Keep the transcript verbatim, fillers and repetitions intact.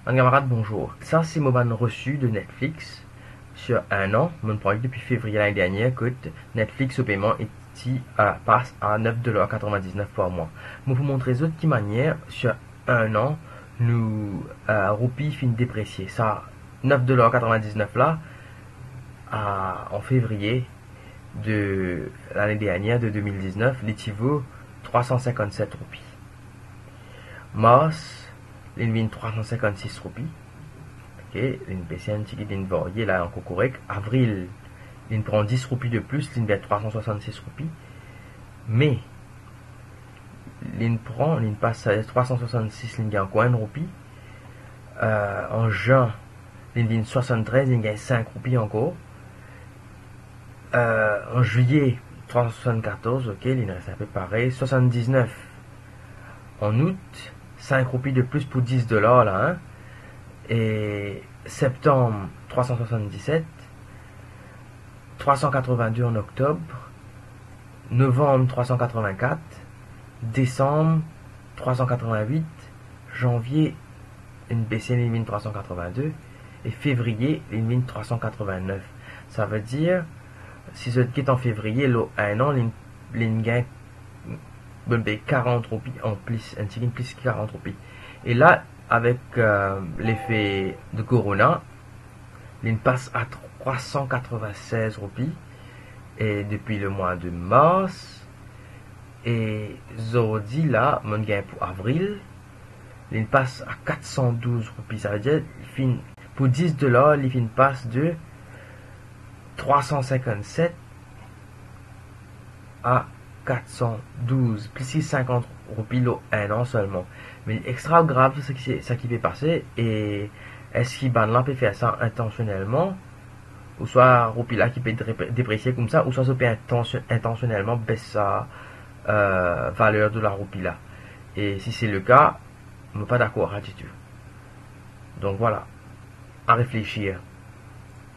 Bann kamarad, bonzour. Sa se mo bann resi de Netflix sur enn an. Mo'nn pran li depi fevriye lane dernier, kot Netflix so peman ti, euh, pas a nef dolar katrevin-diznef par mwa. Mo pou montre zot ki manier sur enn an nou, euh, roupi finn depresie. Sa nef dolar katrevin-diznef la, euh, an fevriye de lane dernier, de de mil diznef, li ti vo trwa san sinkant-set roupi. Mars, linn vinn trwa san sinkant-sis roupi. Ok, linn bese enn tigit, linn varye, la ankor korek. Avril, linn pran dis roupi de plis, linn vinn trwa san swasann-sis roupi. Me, linn pran, linn pas trwa san swasann-sis, linn gagn ankor enn roupi. Euh, an zin, linn vinn swasann-trez, linn gagn sink roupi ankor. Euh, an zilye, trwa san swasann-katorz, ok, linn res inpe parey. Swasann-diznef, an out, sink roupi de plis pou dis dolar la, hein. E septanm, trwa san swasann-diset, trwa san katrevin-de an oktob, novanm, trwa san katrevin-kat, desanm, trwa san katrevin-wit, zanvie, linn bese, linn vinn trwa san katrevin-de, e fevriye, linn vinn trwa san katrevin-nef. Savedir, si zot get an fevriye, lor enn an, linn, linn gagn, bon, be, karant roupi an plis, enn tigit plis ki karant roupi. E la, avek, euh, lefe de korona, linn pas a trwa san katrevin-sez roupi, e depi lemwa de mars, e zordi la, mo'nn gagn pou avril, linn pas a kat san douz roupi. Savedir, li finn, pou dis dolar, li finn pas de trwa san sinkant-set a kat san douz, plis ki sinkant roupi lor enn an selman. Me extra grav, seki, seki pe pase, e eski bann la pe fer sa intansionelman, ouswa roupi la ki pe depre-, depresie koumsa, ouswa zot pe intansio-, intansionelman bes sa, euh, valer de laroupi la. E si se leka, mo pa dakor ditou. Donk vwala, a reflesir.